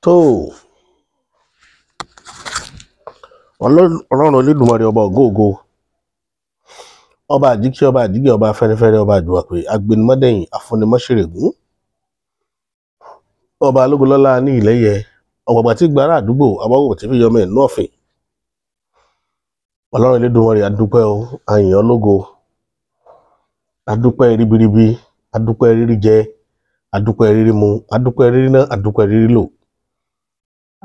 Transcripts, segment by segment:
Tó Ọlọ́run Olódùmarè, ọba ògóògo, ọba àjíkí, ọba àjíkí, ọba afẹ́nifẹ́re, ọba àjùwàpè, agbẹnumọ́dẹ̀yìn, afúnimọ́ṣẹ̀rẹ̀gún, ọba alógunlọ́lá ní ìlẹ́yẹ ọ̀gbàgbà tí gbàrà àdúgbò abáwò tí fi yọmọ ẹ̀ nú ọ̀fìn. Ọlọ́run Olódùmarè, adúpẹ́ o, àyìn ológo, adúpẹ́ ribiribi, adúpẹ́ rírí jẹ, adúpẹ́ rírí mu, adúpẹ́ rírí ná, adúpẹ́ rírí lò,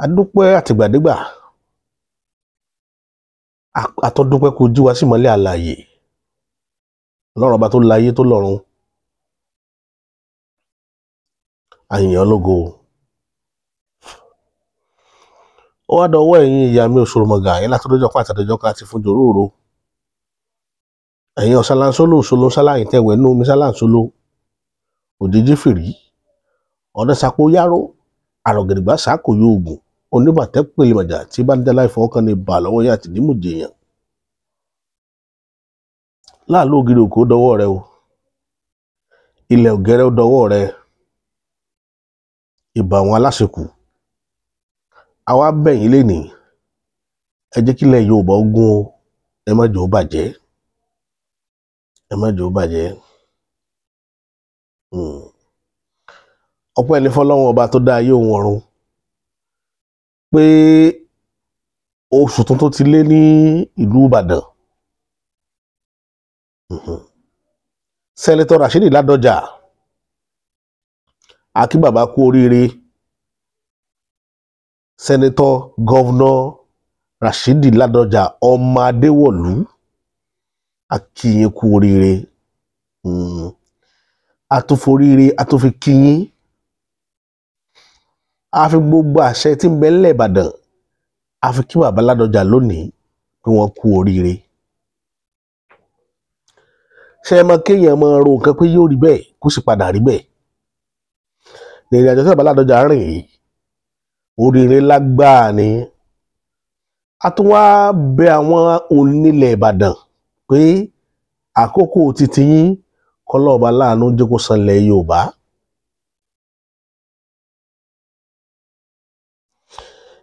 adúpẹ́ àtìgbàdégbà, àtọ́dúpẹ́ kò jí wa sí mọ́lẹ̀ àlàyé. Ọlọ́run ọba tó láyé tó lọ́run, àyìn ológo. Ó wá dọwọ́ ẹ̀yin ìyá mi òṣòròmọ̀gà, ẹ̀yin látọdọ́jọ́ kan àtàdọ́jọ́ kan àti fún jòróòro, ẹ̀yin ọ̀sálàńsólò òṣòlò sáláyìn tẹ̀wẹ̀ nú omi sálàńsólò òjijì fìrí ọ̀dẹ́sàpọ̀ yáró àrògẹ̀dẹ̀gbà sàkó yóògùn oníbàtẹ́ pèlèmọ̀jà tí bá ń dá láì fọwọ́ kan ní bà lọ́wọ́ yá àti nímùjẹ̀yàn láàlú ògiri òkú ó dọwọ́ rẹ o, ilẹ̀ ògẹ́rẹ́ ó dọwọ́ rẹ, ìbà àwọn aláṣekù. Àwa bẹ̀yìn lénìí, ẹ jẹ́ kílẹ̀ Yorùbá ogún o, ẹ má jẹ́ ó bàjẹ́, ẹ má jẹ́ ó bàjẹ́. Ọpẹ́ ní fọ́lọ́run ọba tó dá ayé òun ọ̀run pé oṣù tuntun ti lé ní ìlú Ìbàdàn. Sẹ́nitọ́ Rashidi Ládọjà, akí bàbá kú oríire. Sẹ́nitọ́ gọ́vnọ́ Rashidi Ládọjà ọmọ Adéwọ̀lú, akíyín kú oríire. Àtúnforíire àtúnfi kíyín, a fi gbogbo àṣẹ tí ń bẹ nílẹ̀ Ìbàdàn a fi kí bàbá Ládọjà lónìí pé wọ́n kú oríire. Ṣé ẹ mọ kéèyàn máa ro nǹkan pé yóò rí bẹ́ẹ̀ kó sì padà rí bẹ́ẹ̀? Ìrìn àjò tí bàbá Ládọjà rìn yìí, oríire lágbáà ni. A tún wá bẹ àwọn onílẹ̀ Ìbàdàn pé àkókò títí yín kọlọ́ọ̀bá láàánú jẹ́ kó sanlẹ̀ Yorùbá.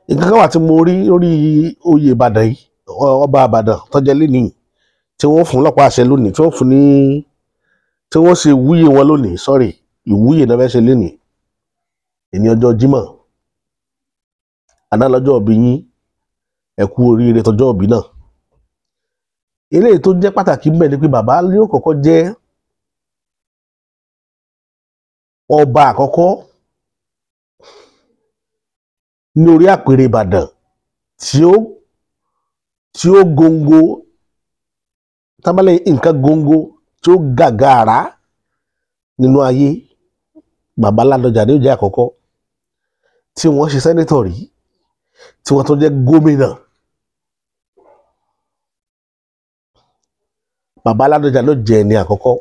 Nǹkan kan wà tí mo rí lórí oyè Ìbàdàn yìí, ọba Ìbàdàn tó jẹ́ lénìí, tí wọ́n fún lọ́pàá àṣẹ lónìí, tí wọ́n fún ní, tí wọ́n ṣe ìwúyè wọn lónìí, sọ́rí, ìwúyè náà fẹ́ ṣe lénìí, èní ọjọ́ Jímọ̀, àná lọ́jọ́ òbí yín, ẹ kú oríire tọjọ́ òbí náà. Eléyìí tó jẹ́ pàtàkì ń bẹ ni pé bàbá yóò kọ́kọ́ jẹ́ ọba àkọ́kọ́ ní orí àpèrè Ìbàdàn tí ó góńgó tábàlẹ̀ nǹkan góńgó tí ó gàgàrà nínú ayé. Bàbá Ládọjà ní ó jẹ́ àkọ́kọ́ tí wọ́n ṣe sẹ́nítọ̀ rí, tí wọ́n tó jẹ́ gómìnà. Bàbá Ládọjà ló jẹ́ ẹni àkọ́kọ́.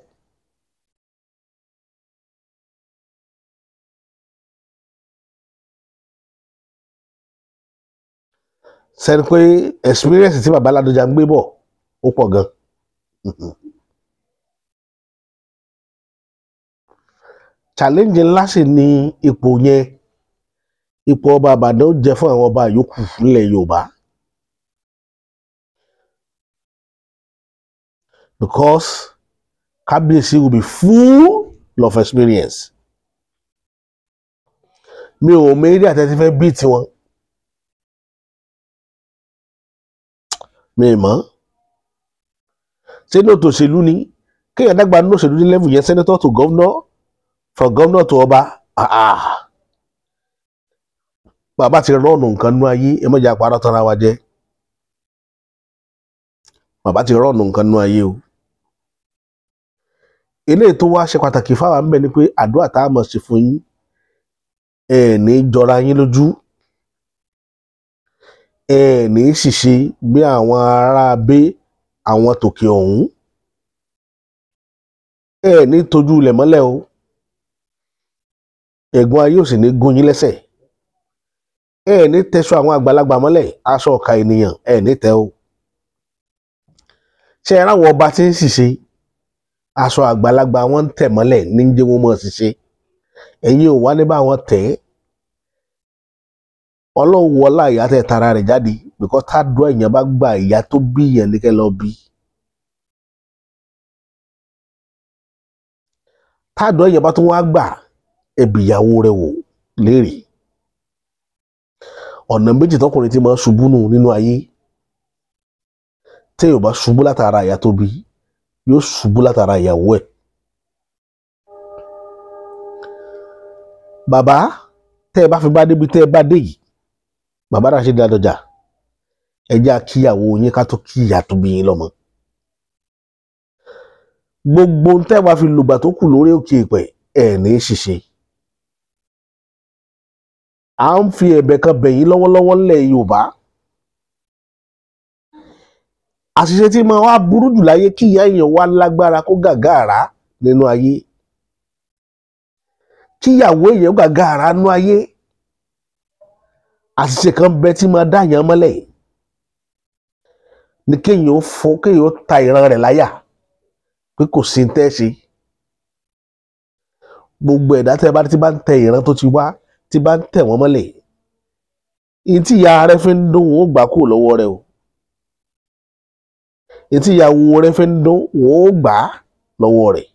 Sẹ́ni pé experience tí bàbá Ládọjà ń gbé bọ̀ ó pọ̀ gan. Challenge ńlá sì ni ipò yẹn, ipò ọba Ìbàdàn ó jẹ́ fún àwọn ọba yòókù nílẹ̀ Yorùbá. Because Kábíyèsí will be full of experience. Mi ò mọ eré àtẹ̀tí fẹ́ bí tiwọn. Mi mọ̀. Ṣé ní òtòṣèlú ni? Kéèyàn dàgbà ní òṣèlú ní level yẹn, senator to governor, from governor to ọba. Bàbá ti rọ́ọ̀nù nǹkan nú ayé, ẹ má jẹ́ àpárá tán ara wa jẹ. Bàbá ti rọ́ọ̀nù nǹkan nú ayé o. Eléyìí tó wá ṣe pàtàkì fáwa ń bẹ ni pé àdúrà tá a mọ̀ sí fún yín, ẹ ní jọra yín lójú, ẹ ní ṣìṣe bí àwọn ará abé àwọn tòkè ọ̀hún, ẹ ní tójú ilẹ̀ mọ́lẹ̀ o, ẹ̀gún ayé ò sì ní gún yín lẹ́sẹ̀, ẹ ní tẹṣọ àwọn àgbàlagbà mọ́lẹ̀, aṣọ ọ̀ka ènìyàn ẹ ní tẹ o. Ṣé ẹ ráwọn ọba tí ń ṣìṣe, aṣọ àgbàlagbà wọn ń tẹ̀ mọ́lẹ̀ ní jẹ́ wọn mọ̀ ṣìṣe, ẹ̀yin ò wá ní bá wọn tẹ̀ ẹ́. Ọlọ́run wọlá ìyá tẹ́ tara rẹ̀ jáde, because tádùá èèyàn bá gba ìyá tó bí èèyàn ní kẹ́ lọ bí. Tádùá èèyàn bá tún wá gbà, ẹbí ìyàwó rẹ̀ wò léèrè. Ọ̀nà méjì tọkùnrin ti máa ṣubú nù nínú ayé. Téèyàn bá ṣubú látara ìyá tó bí, yóò ṣubú látara ìyàwó ẹ̀. Bàbá tẹ́ ẹ bá fi bá débi tẹ́ ẹ bá dé yìí, bàbá Rashidi Ládọjà, ẹ jẹ́ kíyàwó yín ká tó kí ìyá tó bí yín lọ́mọ. Gbogbo tẹ́ ẹ bá fi lùgbà tó kù lórí òkè ìpẹ́ ẹ̀ ní í ṣiṣẹ́. À ń fi ẹ̀bẹ̀ kan bẹ̀ yín lọ́wọ́lọ́wọ́ ńlẹ̀ Yorùbá. Àṣìṣe tí máa wá burú jù láyé kí ìyá èèyàn wá lágbára kó gàgàrà nínú ayé, kíyàwó èèyàn gàgàrà nínú ayé. Àṣìṣe kan bẹ tí máa dá èèyàn mọ́lẹ̀ ní kéèyàn fọ, kéèyàn ta ìran rẹ̀ láyà pé kò sí tẹ́ ṣe. Gbogbo ẹ̀dá tẹ́ bá ti bá ń tẹ ìran tó ti wá tí bá ń tẹ̀ wọ́n mọ́lẹ̀, ìyí tí ìyá rẹ̀ fi ń dún wọn ó gbà kúrò lọ́wọ́ rẹ̀ o. Ìyí tí ìyàwó rẹ̀ fi ń dún wọn ó gbà lọ́wọ́ rẹ̀.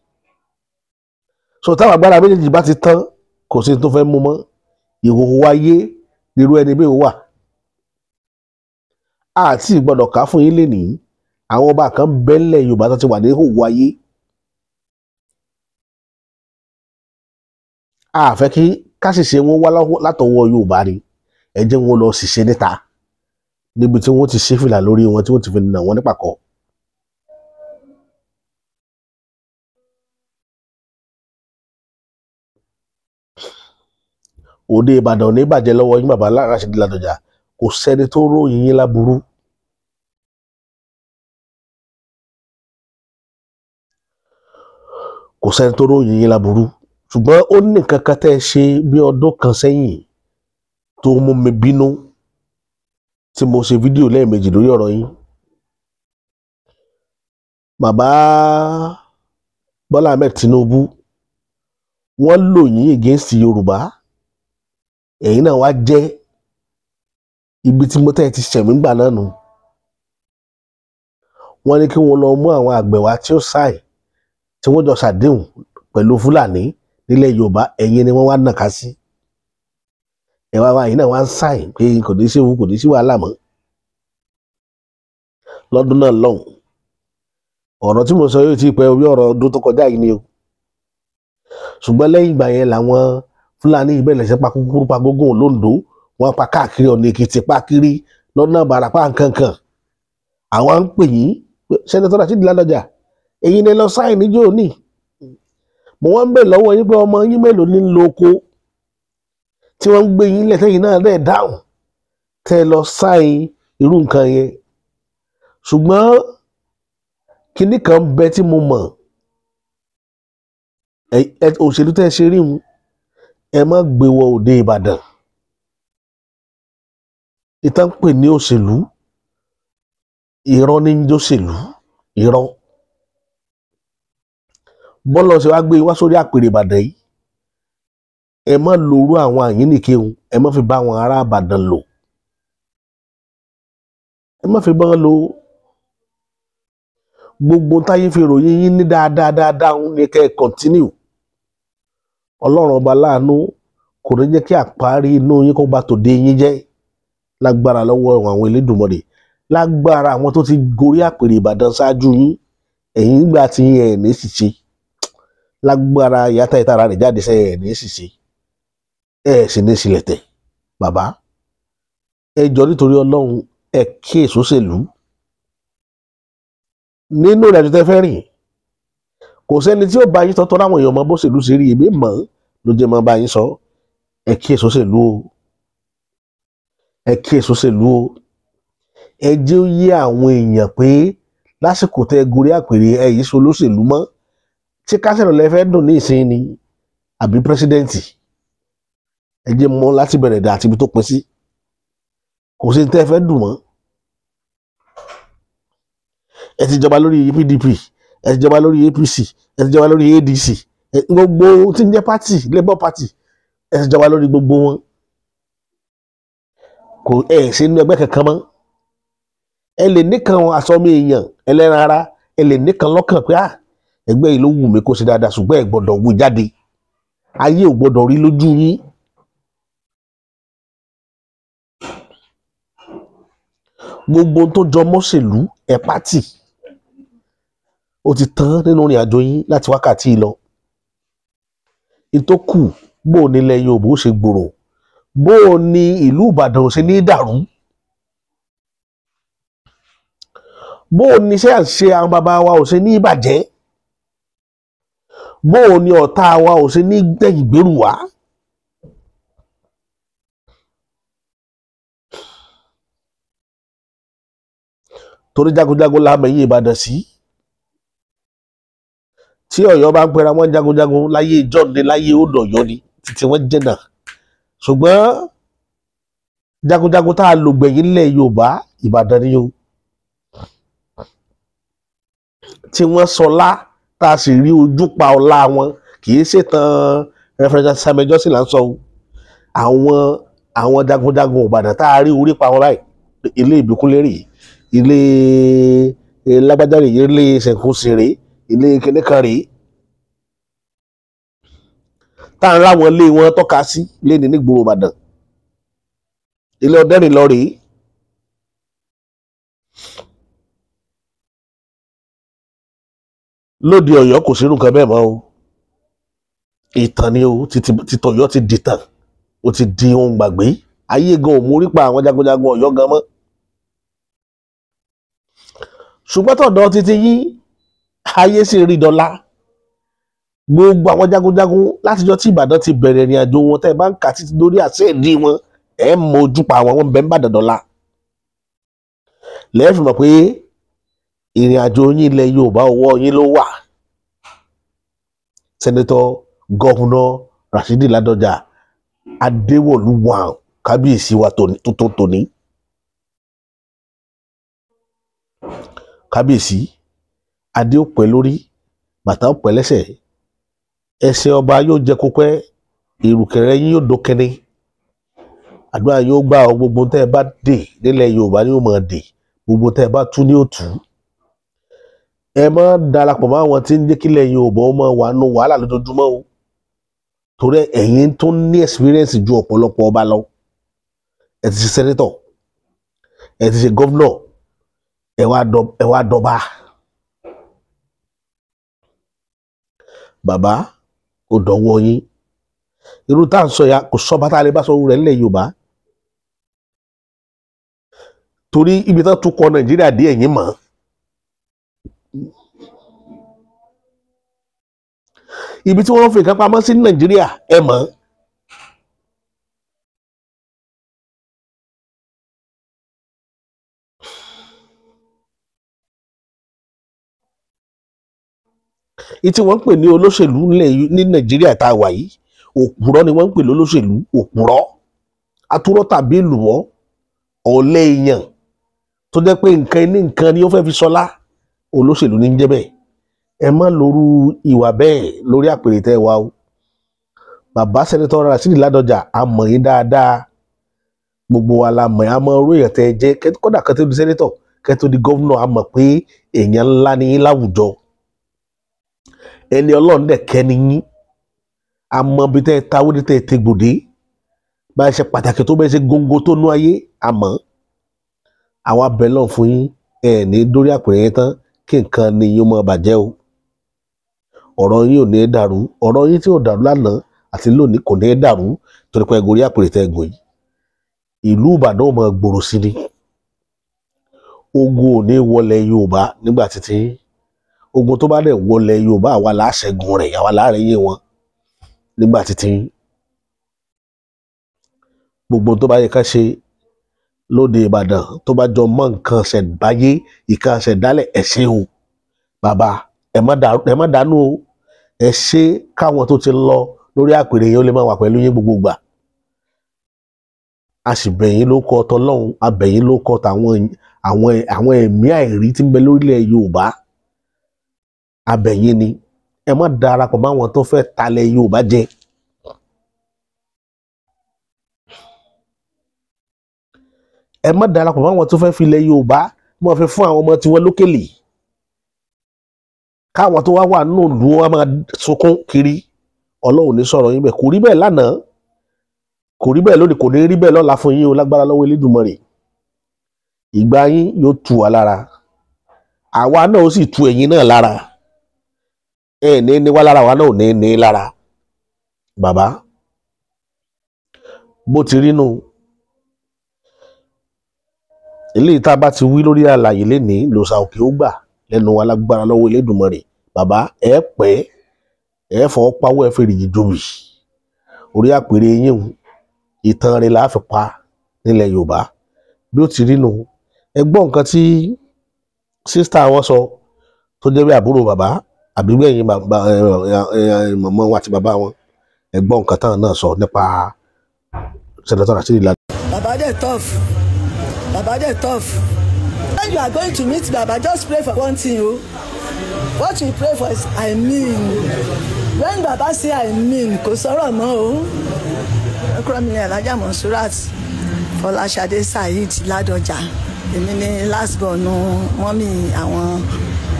So táwọn agbára méjèèjì bá ti tán, kò sí tó fẹ́ mú mọ́. Ìhòòhò ayé nírú ẹni bẹ́ẹ̀ wà. Àti ìgbọ́dọ̀ ká fún yín lénìí, àwọn ọba kan bẹ́lẹ̀ Yorùbá tó ti wà ní ìhòòhò ayé. A fẹ́ kí káṣìṣe wọn wá látọwọ́ Yorùbá ni, ẹ jẹ́ wọn lọ ṣiṣẹ́ níta níbi tí wọ́n ti ṣe fìlà lórí wọn tí wọ́n ti fi nà wọ́n nípàkọ́. Òde Ìbàdàn ní bàjẹ́ lọ́wọ́ yín bàbá Rashidi Ládọjà, kò sẹ́ni tó ròyìn yín láburú. Kò sẹ́ni tó ròyìn yín láburú, ṣùgbọ́n ó ní nǹkan kan tẹ́ ẹ ṣe bí ọdún kan sẹ́yìn tó mú mi bínú tí mo ṣe fídíò lẹ́ẹ̀mejì lórí ọ̀rọ̀ yín. Bàbá Bọ́lá Ahmed Tinubu, wọ́n lò yín against Yorùbá, ẹ̀yin náà wá jẹ́ ibi tí mo tẹ́ ti ṣẹ̀mí gbà náà nù. Wọ́n ní kí wọ́n lọ mú àwọn àgbẹ̀ wá tí ó sáì tí wọ́n jọ ṣàdéhùn pẹ̀lú Fúlàní nílẹ̀ Yorùbá, ẹ̀yin ni wọ́n wá nàka sí. Ẹ̀ wá wá ẹ̀yin náà wá ń sáì pé kò ní sí ewu, kò ní sí wàhálà mọ́. Lọ́dún náà lọ́hùn, ọ̀rọ̀ tí mo sọ yóò ti pẹ́ orí ọ̀rọ̀ ọdún tó kọjá yìí ni o. Ṣùgbọ́n lẹ́yìn ìgbà yẹn làwọn Fúlàní ìbẹ̀rẹ̀ sí pa kúkúrú pa gógó lóńdó, wọ́n pa káàkiri ọ̀nà Èkìtì, pa kiri lọ́nà Ìbàràpá nkankan. Àwọn ń pè yín Sẹ́nẹ́tọ̀ Rashidi Ládọjà, èyí ni lọ sáì níjó ní. Mo wọ́n ń bẹ̀ lọ́wọ́ yín pé ọmọ yín mélòó ní lo oko tí wọ́n ń gbé yín lẹ́tẹ̀yìn náà dẹ̀ dáhùn tẹ́ lọ sáì irú nǹkan yẹn. Ṣùgbọ́n kinní kan bẹ tí mo mọ̀, òṣèlú tẹ́ ṣe rí wọn, ẹ má gbé wọ òde Ìbàdàn. Ìtàn pè ní òṣèlú, irọ́ ní ń jóṣèlú, irọ́. Bọ́lá ṣe wá gbé wá sórí àpèrè Ìbàdàn yìí, ẹ má lorú àwọn àyínnìkeun, ẹ má fi bá àwọn ará Ìbàdàn lò, ẹ má fi bá wọn lò. Gbogbo táyé fi ròyìn yín ní dáadáa dáadáa ń ní kẹ́ ẹ kọ̀ntínú. Ọlọ́run ọba láàánú kò ní jẹ́ kí àparí inú yín kó bá tòde yín jẹ́ lágbára lọ́wọ́ àwọn Elédùmarè, lágbára àwọn tó ti gorí àpèrè Ìbàdàn ṣáájú yín, ẹ̀yin gbà tí ẹ̀ ní ṣìṣe, lágbára ìyáta ìtara rẹ̀ jáde sẹ́ ẹ̀ ní ṣìṣe, ẹ̀ sì ní sílẹ̀tẹ̀. Bàbá ẹ jọ nítorí Ọlọ́run, ẹ kí èso ṣèlú nínú ìrìnàjò tẹ́ fẹ́ rìn. Kò sẹ́ni tí ó bá yín tọ́tọ́ láwọn èèyàn mọ bó ṣèlú ṣe rí, èmi mọ̀ ló jẹ́ mọ́ bá yín sọ. Ẹ kí èso ṣèlú o, ẹ kí èso ṣèlú o. Ẹ jẹ́ ó yé àwọn èèyàn pé lásìkò tẹ́ gorí àpèrè ẹ yìí ṣe olóṣèlú mọ́. Ṣé kásẹ̀rọ̀ lẹ fẹ́ dùn ní ìsín ni àbí pírẹsidẹ́ǹtì? Ẹ jẹ́ mọ̀ láti bẹ̀rẹ̀ dà àti ibi tó pin sí. Kò sí ní tẹ́ fẹ́ dùn mọ́. Ẹ ti jọba lórí PDP, ẹ ti jọba lórí APC, ẹ ti jọba lórí ADC, gbogbo tí ń jẹ́ party, Labour Party, ẹ ti jọba lórí gbogbo wọn. Kò ẹ̀ sí inú ẹgbẹ́ kankan mọ́. Ẹ lè nìkan asọ́mi èèyàn ẹlẹ́ran ara, ẹ lè nìkan lọ́kàn pé ẹgbẹ́ yìí ló wù mí kó ṣe dáadáa, ṣùgbọ́n ẹ gbọ́dọ̀ wù jáde, ayé ò gbọ́dọ̀ rí lójú yín. Gbogbo tó jọ mọ́ṣèlú ẹ pátì, ó ti tán nínú ìrìn àjò yín láti wákàtí lọ. Ìtókù bó nílẹ̀ Yorùbá ó ṣe gbòòrò, bó ní ìlú Ìbàdàn ò ṣe ní dàrú, bó ní iṣẹ́ àṣe àwọn bàbá wa ò ṣe ní ìbàjẹ́, bó ní ọ̀tá wa ò ṣe ní gbẹ̀yìn gbèrú wá. Torí jagunjagun la mẹ̀yìn Ìbàdàn sí. Tí Ọ̀yọ́ bá ń pera wọn jagunjagun láyé ìjọ ni, láyé odò Ọ̀yọ́ ni títí wọn jẹ̀nà. Ṣùgbọ́n jagunjagun tá a lò gbẹ̀yìn nílẹ̀ Yorùbá, Ìbàdàn ni o, tí wọ́n sọlá tá a sì rí ojú pa ọlá wọn. Kì í ṣètàn Reverend Samuel Johnson là ń sọ o. Àwọn jagunjagun Ìbàdàn tá a rí orí pa wọn báyìí, ilé Ìbíkúnlé rèé, ilé lágbájá rèé, ilé Ṣẹ̀kúnṣe rèé, ilé kìnìkan rèé, tá à ń ráwọn ilé wọn tọ́ka sí léni nígboro Ìbàdàn, ilé Ọdẹ́rìn lọ rèé. Lóde Ọ̀yọ́ kò sírú nǹkan bẹ́ẹ̀ mọ́ o. Ìtàn ni o, títí Ọ̀yọ́ ti dìtàn, ó ti di ohun gbàgbé. Ayé gan ò mórí pa àwọn jagunjagun Ọ̀yọ́ gan mọ́. Ṣùgbọ́n tọ̀dọ̀ títí yín, ayé sì rí dọ́là. Gbogbo àwọn jagunjagun látijọ́ tí Ìbàdàn ti bẹ̀rẹ̀ ìrìn àjò wọn, tẹ́ ẹ bá ń kà títí lórí àṣẹ ìdí wọn, ẹ mọ ojú pa àwọn wọn bẹ́ẹ̀ ń bàdàn dọ́là. Lẹ́ẹ̀fì mọ̀ pé ìrìn àjò yín ilẹ̀ Yorùbá ọwọ́ yín ló wà. Sẹ́nẹ́tọ̀ Gọ́vùnà Rashidi Ládọjà Adéwọ̀lú wà kábíyèsí wa tuntun tòní. Kábíyèsí, adé ó pẹ́ lórí, bàtà ó pẹ́ lẹ́sẹ̀, ẹsẹ̀ ọba yóò jẹ kópẹ́, ìrùkẹ̀rẹ̀ yín yóò dókẹ́ni, àdúrà yóò gbà ọ. Gbogbo tẹ́ ẹ bá dè nílẹ̀ Yorùbá ni yóò máa dè, gbogbo tẹ́ ẹ bá tú ní òtú. Ẹ má darapọ̀ mọ́ àwọn tí ń jẹ́ kílẹ̀ Yorùbá ó máa wà nù wàhálà lójoojúmọ́ o, torí ẹ̀yin tó ní experience ju ọ̀pọ̀lọpọ̀ ọba lọ. Ẹ ti ṣe sẹ́nẹ́tọ̀, ẹ ti ṣe gọ́vnọ̀, ẹ wá dọba. Bàbá, ó dọ̀wọ́ yín. Irú tá à ń sọ ya kò sọ bàtà lè bá sọ rẹ̀ nílẹ̀ Yorùbá, torí ibi tán tún kọ Nàìjíríà dé ẹ̀yìn mọ́. Ibi tí wọ́n fi nǹkan pamọ́ sí Nàìjíríà ẹ mọ̀. Ìtí wọ́n ń pè ní olóṣèlú ní Nàìjíríà tá a wà yìí, òpùrọ́ ni wọ́n ń pè lólóṣèlú, òpùrọ́, atúrọ́ tàbí èlùbọ́, ọ̀lẹ èèyàn tó jẹ́ pé nǹkan ní nǹkan ni ó fẹ́ fi sọlá, olóṣèlú ní ń jẹ́ bẹ́ẹ̀. Ẹ má lóru ìwà bẹ́ẹ̀ lórí àpèrè tẹ́ wa o. Bàbá Sẹ́nẹ́tọ̀ Rashidi Ládọjà, a mọ̀ yín dáadáa, gbogbo wa la mọ̀, a mọ̀ orú èèyàn tẹ́ ẹ jẹ́. Kódà kẹ́ tó di sẹ́nẹ́tọ̀, kẹ́ tó di gọ́vnọ̀, a mọ̀ pé èèyàn ńlá ni yín láwùjọ, ẹni Ọlọ́run dẹ̀ kẹ́ ni yín. A mọ̀ bí tẹ́ ẹ tawó ní tẹ́ ẹ tegbòdé, bá ẹ ṣe pàtàkì tó bẹ́ẹ̀ ṣe góńgó tó nú ayé, a mọ̀. Àwa bẹ̀ lọ́n fún yín, ẹ ní dórí àpèrè yẹn tán kí nǹkan ni yín mọ́ bàjẹ́ o. Ọ̀rọ̀ yín ò ní dàrú, ọ̀rọ̀ yín tí ò dàrú lánàá àti lónìí kò ní dàrú, torí pé ẹgòrí àpèrè tẹ́ gùn yìí. Ìlú Ìbàdàn ò máa gbòòrò sí ni. Ogun ò ní wọlé Yorùbá nígbà títí. Ogun tó bá dẹ̀ wọlé Yorùbá, àwa là á ṣẹ́gun rẹ̀, àwa là á rẹ̀ yé wọn nígbà títí. Gbogbo tó bá yẹ ká ṣe lóde Ìbàdàn tó bá jọ mọ́ nǹkan ṣẹ̀báyé, ìkan ṣẹ̀dálẹ̀, ẹ ṣé o bàbá, ẹ má dànù o, ẹ ṣé káwọn tó ti lọ lórí àpèrè yẹn ó lè máa wà pẹ̀lú yín gbogbo ìgbà. A sì bẹ̀ yín ló kọ tọlọ́hun, a bẹ̀ yín ló kọ tàwọn àwọn ẹ̀mí àìrí tí ń bẹ lórílẹ̀ Yorùbá, a bẹ̀ yín ni. Ẹ má darapọ̀ mọ́ àwọn tó fẹ́ talẹ̀ Yorùbá jẹ. Ẹ má darapọ̀ mọ́ àwọn tó fẹ́ fi ilẹ̀ Yorùbá mọ́ fi fún àwọn ọmọ tiwọn lókèlè, káwọn tó wá wà nínú ìlú wọn máa sunkún kiri. Ọlọ́run ní sọ̀rọ̀ yín bẹ́ẹ̀. Kò rí bẹ́ẹ̀ lánàá, kò rí bẹ́ẹ̀ lónìí, kò ní rí bẹ́ẹ̀ lọ́la fún yín o, lágbára lọ́wọ́ Elédùmarè. Ìgbà yín yóò tù wá lára, àwa náà ó sì tu ẹ̀yin náà lára. Ẹ ní ní wá lára, àwa náà ò ní ní lára. Bàbá, bó ti rí nù, eléyìí tá a bá ti wí lórí àlàyé lénìí lòsà òkè ó gbà lẹ́nu wa lágbára lọ́wọ́ Elédùmarè. Bàbá, ẹ pẹ́, ẹ fọwọ́ pawọ́, ẹ fèrè jìjòbì orí àpèrè yín o, ìtàn rẹ̀ là á fi pa nílẹ̀ Yorùbá. Bí ó ti rí nù, ẹ gbọ́ nǹkan tí sísítà wọn sọ tó jẹ́ bí àbúrò bàbá àbí gbẹ̀yìn màmá wọn àti bàbá wọn. Ẹ gbọ́ nǹkan táwọn náà sọ nípa Senator Rasheed Ládọjà. Baba dey tough. Baba dey tough. When you are going to meet Baba, just pray for one thing o. What you pray for is "I mean". When Baba say "I mean", kò sọ̀rọ̀ mọ́ o. Ọkùnrin mi ni Alhaja Monsurat Fọláṣadé Saheed Ládọjà. Èmi ni last born mummy àwọn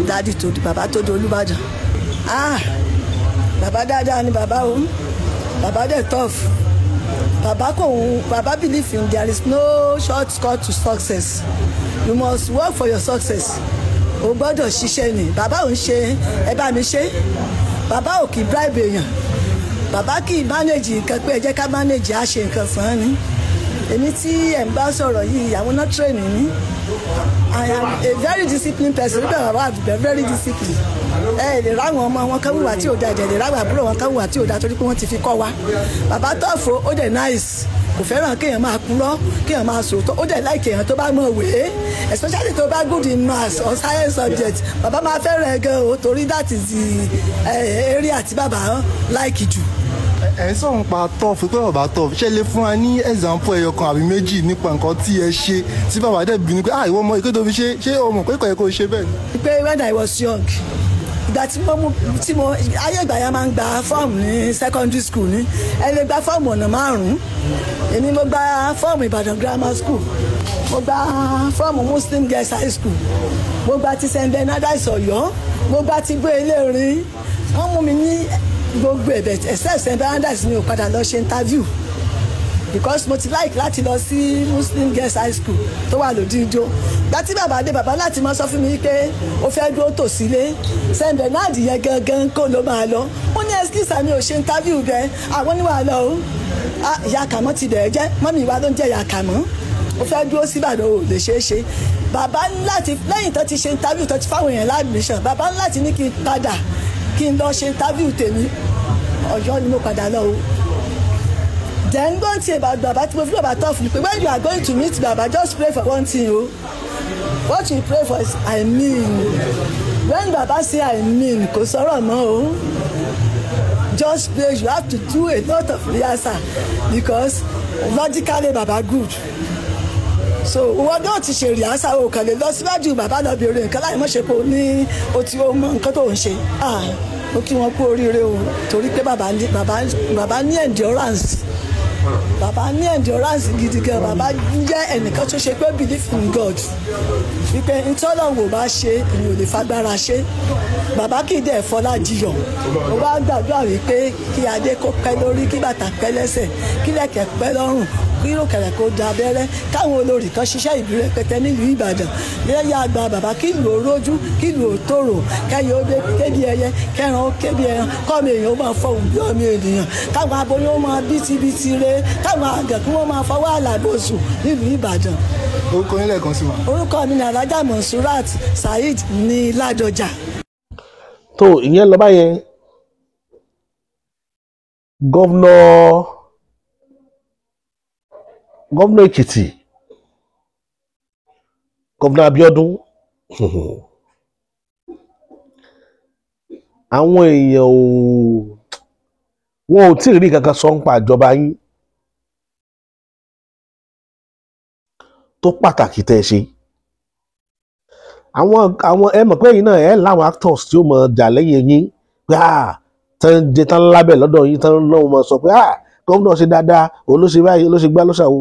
daddy tó bàbá tó di Olúbàdàn. Ah, bàbá dáadáa ni bàbá o. Bàbá dey tough. Bàbá kò ń bàbá believe in there is no shortcut to success. You must work for your success. O gbọ́dọ̀ ṣiṣẹ́ ni. Bàbá ò ń ṣe ẹ bá mi ṣe. Bàbá ò kì í bribe èèyàn. Bàbá kì í manage nǹkan pé ẹ jẹ́ ká manage, á ṣe nǹkan fún ẹ ní. Èmi tí ẹ̀ ń bá sọ̀rọ̀ yìí, àwọn náà train mi. I am a very disciplined person. Nígbà bàbá àdùgbẹ́ very disciplined, ẹ lè ráwọn ọmọ wọn kan wùwà tí ò da, ẹ lè ráwọn àbúrò wọn kan wùwà tí ò da, torí pé wọ́n ti fi kọ́ wa. Bàbá tough, ó dẹ̀ nice. Kò fẹ́ràn kéèyàn máa purọ́, kéèyàn máa sòótọ́. Ó dẹ̀ like èèyàn tó bá mọ̀ wé, especially tó bá good in maths or science subject. Bàbá máa fẹ́ràn ẹ gan o, torí that is the area tí bàbá like jù. Ẹ ń sọ̀rọ̀ pa tough, pé bàbá tough. Ṣé lè fún wa ní example ẹyọ kan àbí méjì nípa nǹkan tí ẹ ṣe tí bàbá dẹ̀ bínú pé, "Ah, ìwọ ọmọ ìkéde òfin ṣe, ṣé o mọ̀ pé kò yẹ kó o ṣe bẹ́ẹ̀ ni?" Pé when I was young, ìgbà tí mo mú tí mo ayé ìgbà yẹn, máa ń gba fọ́ọ̀mù ní secondary school ní, ẹ lè gba fọ́ọ̀mù ọ̀nà márùn-ún. Èmi mo gba fọ́ọ̀mù Ìbàdàn Grammar School, mo gba fọ́ọ̀mù Muslim Girls High School, mo gba ti St Bernard's Ọ̀yọ́, mo gba ti gbé Elérin. Wọ́n mú mi ní gbogbo ẹ̀bẹ̀ except St Bernard's. Mi ò padà lọ ṣe interview because mo ti like láti lọ sí Muslim Girls High School tó wà lódìjọ. Gbàtí bàbá dé, bàbá láti máa sọ fún mi pé ó fẹ́ dúró tòsílé, St Bernard yẹn gangan kó ló máa lọ. Ó ní excuse mi, ò ṣe interview bẹ́ẹ̀. Àwọn oníwà lọ o. Ìyá kàmọ́ ti bẹ̀rẹ̀ jẹ́ mummy wa ló ń jẹ́ ìyá kàmọ́. Ó fẹ́ dúró síbàdàn, ò lè ṣeé ṣe. Bàbá láti lẹ́yìn tó ti ṣe interview, tó ti fáwọn èèyàn l'admission, bàbá láti ní kí n padà, kí n lọ ṣe interview tèmi. Ọ̀yọ́ ni mo padà lọ o. Then go to about baba tí mo fi baba tough ni pé when you are going to meet Baba, just pray for one thing o. What you pray for is "I mean". When Baba say "I mean", kò sọ̀rọ̀ mọ́ o. Just pray. You have to do a lot of rehearsal because logically Baba good. So wọn náà ti ṣe rehearsal, o kàn lè lọ síwájú bàbá lọ bèrè nǹkan láì mọ̀ ṣe kó ní o ti o mọ nǹkan tó ń ṣe. Ah, mo kí wọn kú oríire o, torí pé bàbá ní bàbá ní endurance. Bàbá ní endurance gidi gan. Bàbá jẹ́ ẹnìkan tó ṣe pé believe in God, wípé ntọ́lọ́hún ò bá ṣe, èmi ò lè fagbára ṣe. Bàbá kì í dẹ̀ fọlá jiyàn. Mo bá gbàdúrà wípé kí adé kó pẹ́ lórí, kí bàtà pẹ́ lẹ́sẹ̀, kí lẹ̀kẹ̀ pẹ́ lọ́rùn, kí ìrùkẹ̀rẹ̀ kó da abẹ́rẹ́, káwọn olórí kan ṣiṣẹ́ ìlú rẹpẹtẹ nílùú Ìbàdàn lẹ́yìn àgbà bàbá, kí ìlú ó rójú, kí ìlú ó tòrò, kẹyẹ ó kébi ẹyẹ, kẹran ó kébi ẹran, kọ́mi èèyàn ó máa fọhùn bí ọmọ ènìyàn, káwọn aboyún ó máa bítíbitì re, káwọn àgàn kí wọ́n máa fọwọ́ àlàbòsùn nílùú Ìbàdàn. Orúkọ yín lẹ́ẹ̀kan sí wa. Orúkọ mi ni Alhaja Monsurat Saheed ní Ládọjà. Tó ìyẹn lọ báyẹn. Governor Èkìtì, Governor Abíọ́dún, àwọn èèyàn ò wọn ò tí ì rí kankan sọ nípa ìjọba yín tó pàtàkì tẹ́ ẹ ṣe. Àwọn ẹ mọ̀ pé ẹ̀yin náà ẹ láwọn actors tí ó mọ̀ jà lẹ́yìn yín pé à tán jẹ tán lábẹ́ lọ́dọ̀ yín, tán lọ́wọ́ mọ̀ sọ pé à gómìnà ṣe dáadáa, òun ló ṣe báyìí, ló ṣe gbá, ló ṣàwo.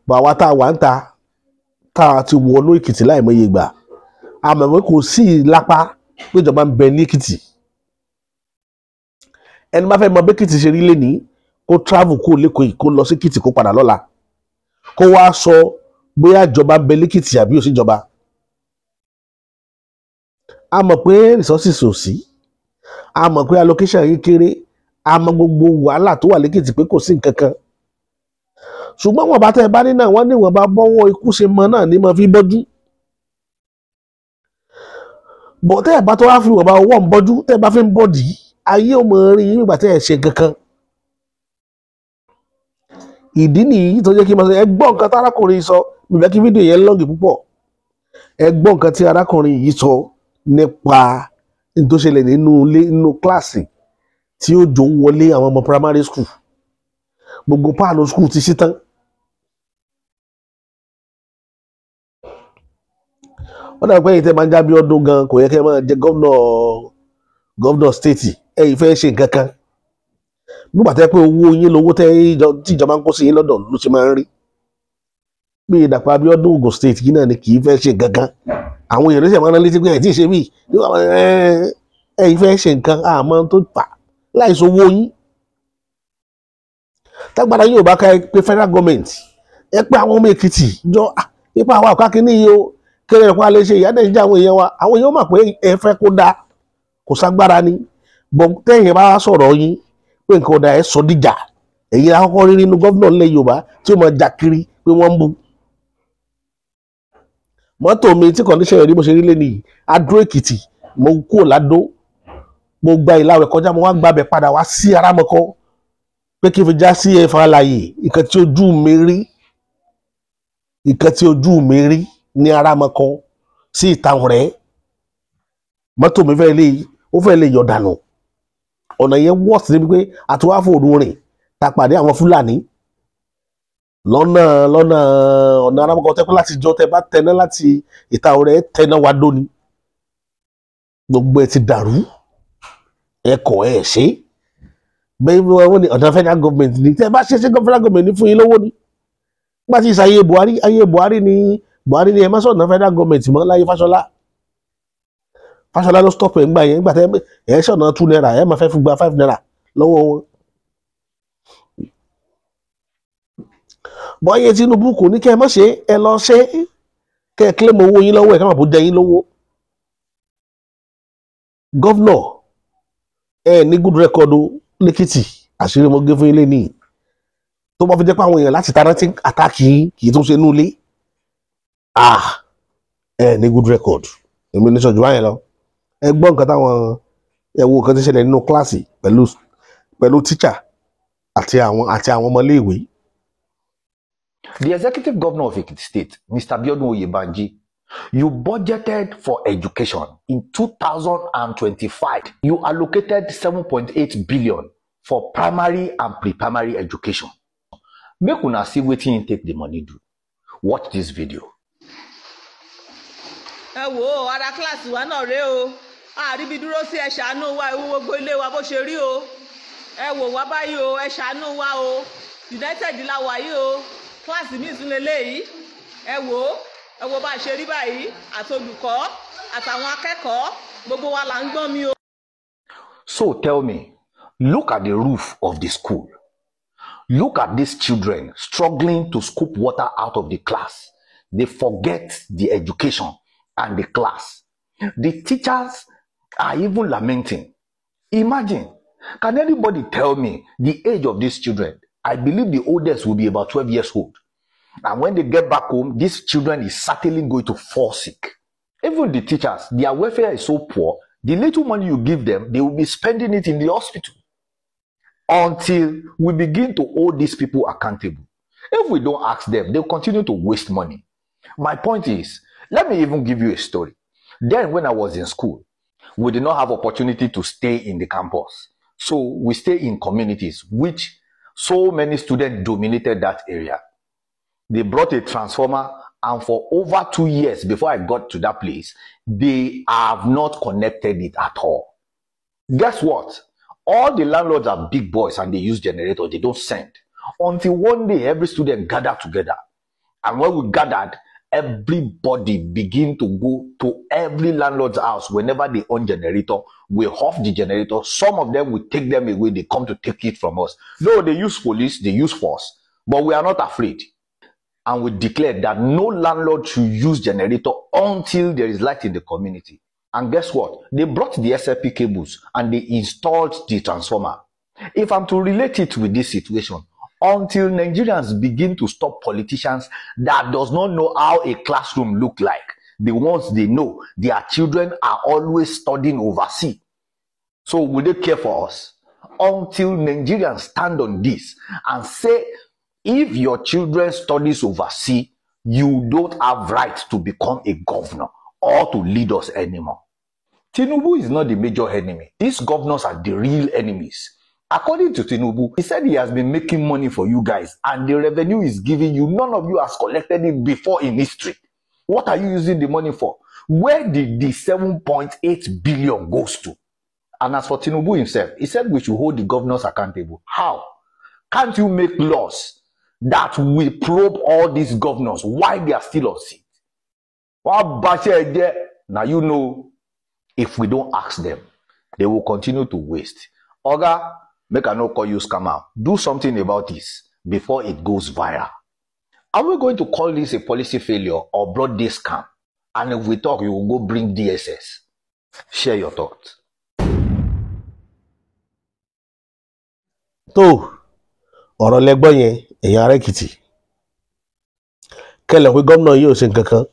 Bọ̀ àwa tá a wà ń ta, tá a ti wọnú Èkìtì láìmọye ìgbà, a mọ̀ pé kò sí ìlápá pé ìjọba ń bẹ ní Èkìtì. Ẹni bá fẹ́ mọ bí Èkìtì ṣe rí lénìí, kó travel kó lẹ́kọ̀ọ́ yìí, kó lọ sí Èkìtì, kó padà lọ́la, kó wá sọ bóyá ìjọba ń bẹ lẹ́kìtì àbí ò sí ìjọba. A mọ̀ pé resources ò sí, a mọ̀ pé allocation yìí kéré, a mọ̀ gbogbo wàhálà tó wà lẹ́kìtì pé kò sí nǹkan kan. Ṣùgbọ́n wọn bá tẹ́ ẹ bá ní náà, wọ́n ní wọn bá bọ́wọ́ ikú ṣe mọ náà ní mọ fi bọ́jú. Bọ̀ tẹ́ ẹ bá tó wá fi wọ́n bá ọwọ́ ń bọ́jú, tẹ́ ẹ bá fi ń bọ̀dì, ayé ò mọ̀ rí yín nígbà tẹ́ ẹ ṣe kankan. Ìdí nìyí tó jẹ́ kí n máa sọ, ẹ gbọ́ nǹkan tí arákùnrin yìí sọ. Mi fẹ́ kí fídíò yẹn lọ́ọ̀gì púpọ̀. Ẹ gbọ́ nǹkan tí arákùnrin yìí sọ nípa ní tó ṣẹlẹ̀ nínú ilé, nínú kíláàsì tí ó jò ń wọlé àwọn ọmọ primary school. Gbogbo páànù school ti ṣí tán. Wọ́n dàbí pé ẹ̀yin tẹ́ máa ń jábí ọdún gan, kò yẹ kẹ́ ẹ máa jẹ gómìnà stéètì. Ẹ̀yin fẹ́ ṣe nǹkan kan nígbà tẹ́ pé owó yín lówó tẹ́ tí ìjọba ń kó sí yín lọ́dọ̀ ló ṣe máa ń rí. Bí Dàpọ̀ Abíọ́dún Ògùn state yìí náà ni kì í fẹ́ ṣe nǹkan kan. Àwọn èèyàn ló ṣe máa ń rán létí pé ẹ̀ tí ì ṣe bíi ẹ̀yin fẹ́ ṣe nǹkan, àmọ́ tó fà láìsọ owó yín. Tágbára yóò bá ká ẹ pé federal government, ẹ pé àwọn ọmọ Èkìtì jọ ipa àwọn àkọ́kọ́ kínní yìí o, kéré ẹ̀kọ́ alẹ́ ṣe ìyá dẹ̀ ń jẹ́ àwọn èèyàn wa. Àwọn èèyàn mọ̀ pé ẹ fẹ́ kó dáa, kò ságbára ni. Bọ̀ tẹ́yìn bá sọ̀rọ̀ yín pé nǹkan ọ̀dà ẹ̀ sọ díjà, èyí àkọ́kọ́ rí nínú gómìnà ilẹ̀ Yorùbá tí ó máa jà kiri pé wọ́n ń bu. Mọ́tò mi tí kọ̀ndíṣẹ̀ rí bó ṣe rí lé nìyí, Adó Èkìtì, mo kúrò ládó, mo gba Ìlàwẹ̀ kọjá, mo wá gbàbẹ̀ padà wá sí Arámọkọ pé kí n fi já sí ẹ̀fọn alàyè. Nǹkan tí ojú mi rí, nǹkan tí ojú mi rí ní Arámọkọ sí ìtàn rẹ̀, mọ́tò mi fẹ́ lè, ó fẹ́ lè yọ̀ dànù. Ọ̀nà yẹn wọ́ọ̀sì níbi pé àtiwáfò òru rìn ta pàdé àwọn Fúlàní lọ́nà lọ́nà ọ̀nà Arámọkọ tẹ́kọ́ láti jọ tẹ́ bá tẹná láti ìta ọ̀rẹ́ tẹná wa dóni. Gbogbo ẹ ti dàrú, ẹ kọ̀ ẹ ṣe bẹ́ẹ̀ wọ́n ní ọ̀nà federal government ní tẹ́ bá ṣe ṣe federal government ní fún yín lówó ni. Nígbà tí ìsàyè Buhari, ayé Buhari ni Buhari ni ẹ má sọ̀nà federal government mọ́ láyé Fáṣọlá. Fáṣọlá ló stop ẹ̀ ńgbà yẹn. Ńgbà tẹ́ ẹ̀ ṣọ̀nà 2 naira, ẹ̀ máa fẹ́ fi gba 5 naira lọ́wọ́ wọn. Bọ́yé Tinubu kò ní kẹ́ ẹ má ṣe, ẹ lọ ṣe kẹ́ ẹ claim owó yín lọ́wọ́ ẹ̀ ká má bó jẹ yín lówó. Gọ́vnọ̀ ẹ ní good record o lẹ́kìtì, àṣírí mo gé fún ilé nìyí. Tó bá fi jẹ́ pé àwọn èèyàn láti taná tí àtàkì yín kì í tún ṣe inú ilé, ẹ ní good record. Èmi ní sọ̀jú báyẹn lọ. Ẹ gbọ́ nǹkan táwọn, ẹ wo nǹkan tí ṣẹlẹ̀ nínú kíláàsì pẹ̀lú tíṣà àti àwọn ọmọléèwé. The executive governor of Ekiti State, Mr. Biodun Oyebanji, you budgeted for education in 2025. You allocated 7.8 billion for primary and pre-primary education. Make una see wetin him take the money do. Watch this video. Ẹ wo ara kíláàsì wa náà rèé o, àríbi dúró sí, ẹ ṣàánú wa, ewu gbogbo ilé wa bó ṣe rí o, ẹ wò wá báyìí o, ẹ ṣàánú wa o, United la wà yìí o, kíláàsì mi tún leléyìí, ẹ wò ó, ẹ wo bá a ṣe rí báyìí, àtolùkọ́ àtàwọn akẹ́kọ̀ọ́ gbogbo wa là ń gbọ́n mi o. So tell me, look at the roof of the school. Look at these children struggling to scoop water out of the class. They forget the education and the class. The teachers are even lamenting. Imagine, can anybody tell me the age of these children? I believe the oldest will be about 12 years old. And when they get back home, these children is certainly going to fall sick. Even the teachers, their welfare is so poor, the little money you give them, they will be spending it in the hospital. Until we begin to hold these people accountable. If we don't ask them, they'll continue to waste money. My point is, let me even give you a story. Then when I was in school, we did not have opportunity to stay in the campus. So we stay in communities, which so many students dominated that area. They brought a transformer, and for over 2 years before I got to that place, they have not connected it at all. Guess what? All the landlords are big boys and they use generators. They don't send. Until one day, every student gathered together. And when we gathered, everybody begin to go to every landlord's house. Whenever they on generator, we off the generator. Some of them, we take them away. They come to take it from us. No, they use police, they use force, but we are not afraid. And we declared that no landlord should use generator until there is light in the community. And guess what? They brought the SLP cables and they installed the transformer. If I'm to relate it with this situation, until Nigerians begin to stop politicians that does not know how a classroom look like, the ones they know, their children are always studying overseas. So will they care for us? Until Nigerians stand on this and say, if your children studies overseas, you don't have right to become a governor or to lead us anymore. Tinubu is not the major enemy. These governors are the real enemies. According to Tinubu, he said he has been making money for you guys and the revenue is giving you. None of you has collected it before in history. What are you using the money for? Where did the 7.8 billion goes to? And as for Tinubu himself, he said we should hold the governors accountable. How? Can't you make laws that will probe all these governors why they are still on seat? Now you know, if we don't ask them, they will continue to waste. Oga, make I no call you scammer. Do something about this before it goes viral. Are we going to call this a policy failure or broad day scam? And if we talk, you will go bring DSS. Share your thoughts. Tó ọ̀rọ̀ lẹ́gbọ́n yẹn, èèyàn ará Èkìtì kẹlẹ̀ pé gómìnà yìí ò ṣe nǹkan kan,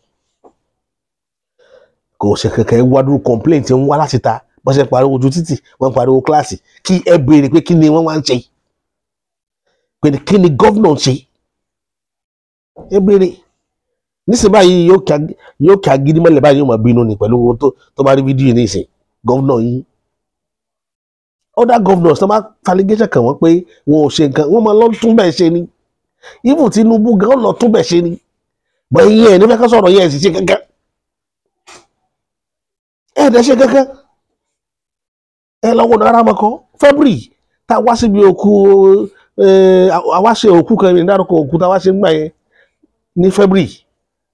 kò ṣe kankan. Ẹ wá dúró complaint tí ń wá láti ta bọ́n ṣe pariwo ojú títì, wọ́n pariwo kíláàsì. Kí ẹ béèrè pé kí ni wọ́n wá ń ṣe, pé kí ni gómìnà ń ṣe, ẹ béèrè nísìnyí báyìí. Yóò kí agídí mọ́lẹ̀ báyìí, yóò máa bínú ni pẹ̀lú owó tó bá rí fídíò yìí nísìn. Gómìnà yìí, other governors tó máa falligation kàn wọ́n pé wọn ò ṣe nǹkan, wọ́n máa lọ tún bẹ́ẹ̀ ṣe ni. Even Tinubu gan lọ tún bẹ́ẹ̀ ṣe ni. Bọ́ iye ẹ̀ nífẹ̀ẹ́ ká sọ̀rọ̀ yẹn, ẹ̀ sì ṣe kankan, ẹ̀ dẹ̀ ṣe kankan. Ẹ lọ́wọ́ náírà mọ́kọ́ February tá a wá síbi òkú, àwa ṣe òkú kan ní dárúkọ òkú tá a wá ṣe ń gbà yẹn ní February.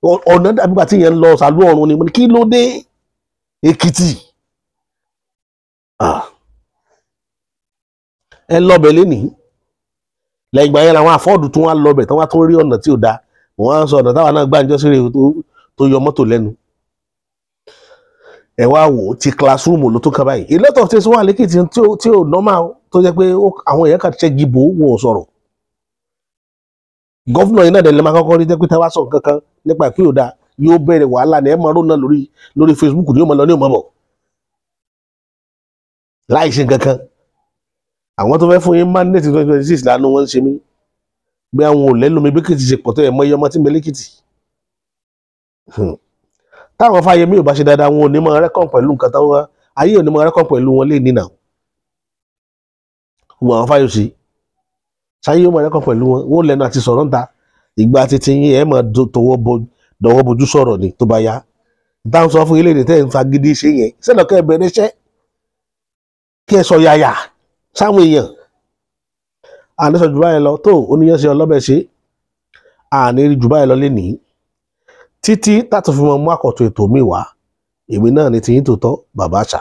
Ọ̀nà dàbí ìgbà tí yẹn ń lọ sàlú ọ̀run ni. Mo ní kí ló dé Èkìtì? Ẹ lọ́bẹ̀ lénìí. Lẹ́yìn ìgbà yẹn làwọn àfọ́ọ̀dù tún wá lọ́bẹ̀ tí wọ́n tún rí ọ̀nà tí ò dáa. Wọ́n á sọ ọ̀nà táwa náà gbàǹjọ́ sí rèé tó yọ mọ́tò lẹ́nu. Ẹ wá wò ó, ti classroom ló tó kàn báyìí. A lot of things wà lẹ́kìtì tí ò normal, tó jẹ́ pé àwọn èèyàn kan ṣẹ́gi bò ó, wọn ò sọ̀rọ̀. Governor yìí náà dẹ̀ lè máa kọ́kọ́ rí jẹ́ pé táwa sọ nǹkan kan nípa ìpín òda, yóò bẹ̀rẹ̀ wàhálà ní ẹ̀ máa rónà lórí Facebook ní yóò máa lọ ní òmò bọ̀ láì ṣe nǹkan kan. Àwọn tó fẹ́ fún yín mandate 2026 lánàá, wọ́n ń ṣe mí bí àwọn ò lẹ́nu mi bí Èkìtì ṣe pọ̀ tó ẹ̀ mọ iye ọmọ tí ń bẹ lẹ́kìtì. Táwọn Fáyẹmí ò bá ṣe dáadáa, wọn ò ní máa rẹ́kọ̀n pẹ̀lú nǹkan táwọn ayé ò ní máa rẹ́kọ̀n pẹ̀lú wọn lé nínà. Gbogbo àwọn Fáyọsé sáyé ó máa rẹ́kọ̀n pẹ̀lú wọn, wọn ò lẹ́nu àti sọ̀rọ̀ ńta. Ìgbà títí yín ẹ̀ máa dọwọ́ bojú sọ̀rọ̀ ni tó bá yá. Táwọn sọ fún ilé ìdè tẹ́ ń fagídí ṣe yẹn sẹ́lọ̀kẹ́ bẹ̀rẹ̀ iṣẹ́ kí ẹ sọ yàyà sáwọn èèyàn. Àní sọ jù báyìí lọ. Tó oníyàn ṣe ọlọ́bẹ̀ ṣe, àní rí jù báyìí lọ lénìí títí tàtún fi mọ mú àkọ́tún ètò mi wá. Èmi náà ní tiyín tòótọ́, bàbá àṣà.